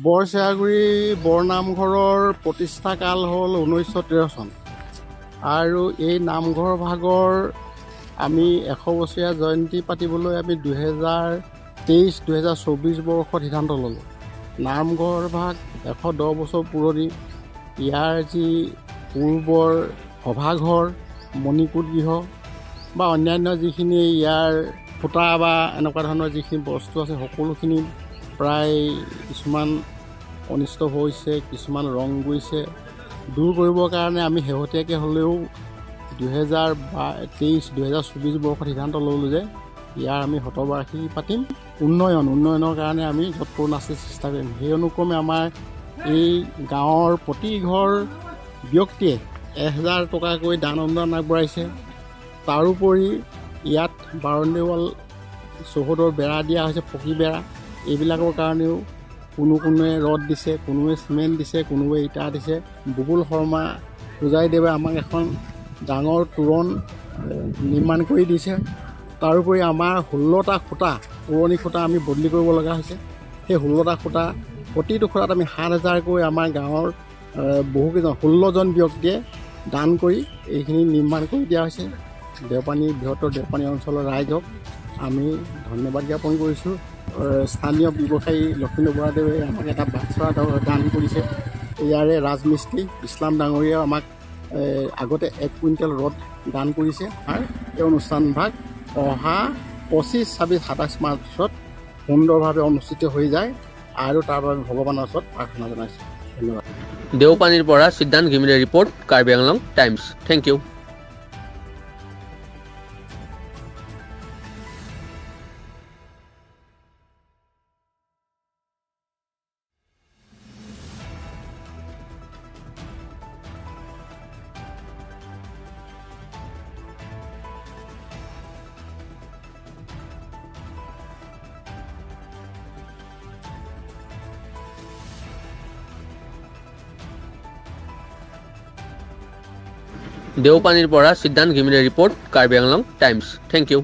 বৰচিৰাগুৰি বৰনামঘৰৰ প্ৰতিষ্ঠাকাল হ'ল 1913 চন আৰু এই নামঘৰ ভাগৰ আমি 100 বছৰীয়া জয়ন্তী পাতিবলৈ আমি 2023 2024 বৰ্ষত সিদ্ধান্ত ল'লোঁ। নামঘৰ ভাগ 110 বছৰ পুৰণি। ইয়াৰ যি পূৰ্বৰ সভাঘৰ, মণিকূট গৃহ বা অন্যান্য যিখিনি ইয়াৰ খুঁটা বা এনেকুৱা ধৰণৰ যিখিনি বস্তু আছে সকলোখিনি প্ৰায় কিছুমান অনিষ্ট হৈছে, কিছুমান ৰং গৈছে। দূৰ কৰিবৰ কাৰণে আমি শেহতীয়াকৈ হ'লেও 2023 2024 বৰ্ষত সিদ্ধান্ত ল'লোঁ যে ইয়াৰ আমি শতবাৰ্ষিকী পাতিম। উন্নয়নৰ কাৰণে আমি যৎপৰোনাস্তি চেষ্টা কৰিম। সেই অনুক্ৰমে আমাৰ এই গাঁৱৰ প্ৰতিঘৰ ব্যক্তিয়ে 1000 টকাকৈ দান অনুদান আগবঢ়াইছে। তাৰোপৰি ইয়াত বাউণ্ডেৰী ৱাল চৌহদৰ বেৰা দিয়া হৈছে, পকী বেৰা। এইবিলাকৰ কাৰণেও কোনো কোনোৱে ৰড দিছে, কোনোৱে চিমেণ্ট দিছে, কোনোৱে ইটা দিছে। বুবুল শৰ্মা পূজাৰীদেৱে আমাক এখন ডাঙৰ তোৰণ নিৰ্মাণ কৰি দিছে। তাৰোপৰি আমাৰ 16টা খুঁটা, পুৰণি খুঁটা আমি বদলি কৰিব লগা হৈছে। সেই 16টা খুঁটা, প্ৰতিটো খুঁটাত আমি 7000কৈ আমাৰ গাঁৱৰ বহুকেইজন 16জন ব্যক্তিয়ে দান কৰি এইখিনি নিৰ্মাণ কৰি দিয়া হৈছে। দেওপানী, বৃহত্তৰ দেওপানী অঞ্চলৰ ৰাইজক আমি ধন্যবাদ জ্ঞাপন কৰিছোঁ। স্থানীয় ব্যৱসায়ী লক্ষীন্দ্ৰ বৰাদেৱে আমাক এটা বাক্সা দান কৰিছে। ইয়াৰে ৰাজমিস্ত্ৰী ইছলাম ডাঙৰীয়াও আমাক আগতে 1 কুইণ্টেল ৰড দান কৰিছে। আৰু এই অনুষ্ঠানভাগ অহা 25, 26, 27 মাৰ্চত সুন্দৰভাৱে অনুষ্ঠিত হৈ যায় আৰু তাৰ বাবে ভগৱানৰ ওচৰত প্ৰাৰ্থনা জনাইছোঁ। ধন্যবাদ। দেওপানীৰ পৰা Siddhanta Ghimire report, Karbi Anglong Times. Thank you. দেওপানীৰ পৰা Siddhanta Ghimire report, Karbi Anglong Times. Thank you.